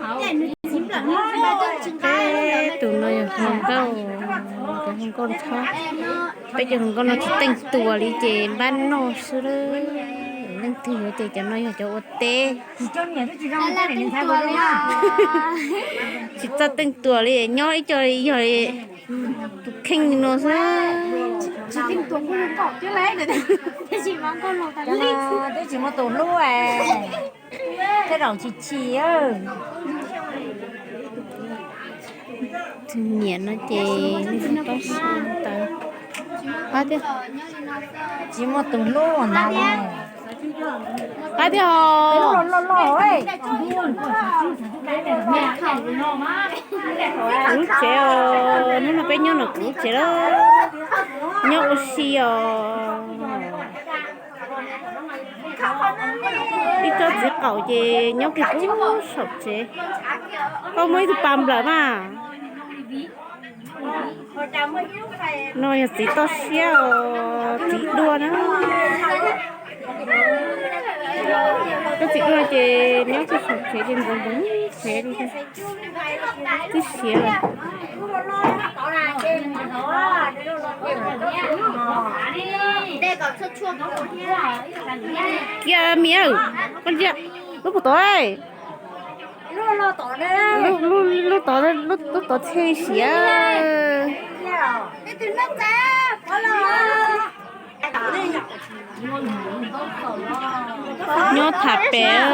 Peb tus no yog hluas nkauj, cov hluas nkauj txhob, peb cov hluas nkauj no tsis teej tuas li ces npab noj xwb lawm. Leej twg yuav ces cov no yog cov ua teb. Tsis txawj teej tuas li, nyob ib co yog tus kheej no xwb. Twb tsis muaj tus hlub, tej zaum chim chim. Tus niam no ces tau su ntawd. Pab thiab, tsis muaj tus hlub ntag. Pab thiab os. Kuv lub tsev os, hnub no peb nyob no kuv lub tsev lawm, nyob ua si os. Ib tsob txiv qaum ces nyob kiag pub saum tsev. Koj muaj ib tug pas nplawm mas. No yog txiv toj siab os, txiv duaj na. Koj txiv duaj ces nyob kiag saum tsev ces ntxoov ntxoov tsev li. Twb siav lawm. Kiag Mim, koj ntsia lub puas tod, lub tod, lub tod txhij siav. Nyob tham pem,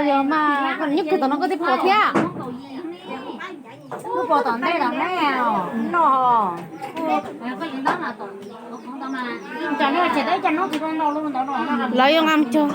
yog mas nyob kiag tom no koj thiaj pom thiab. Lub puas tom ntej los ne, no. Lawv yuav nqa mus cog.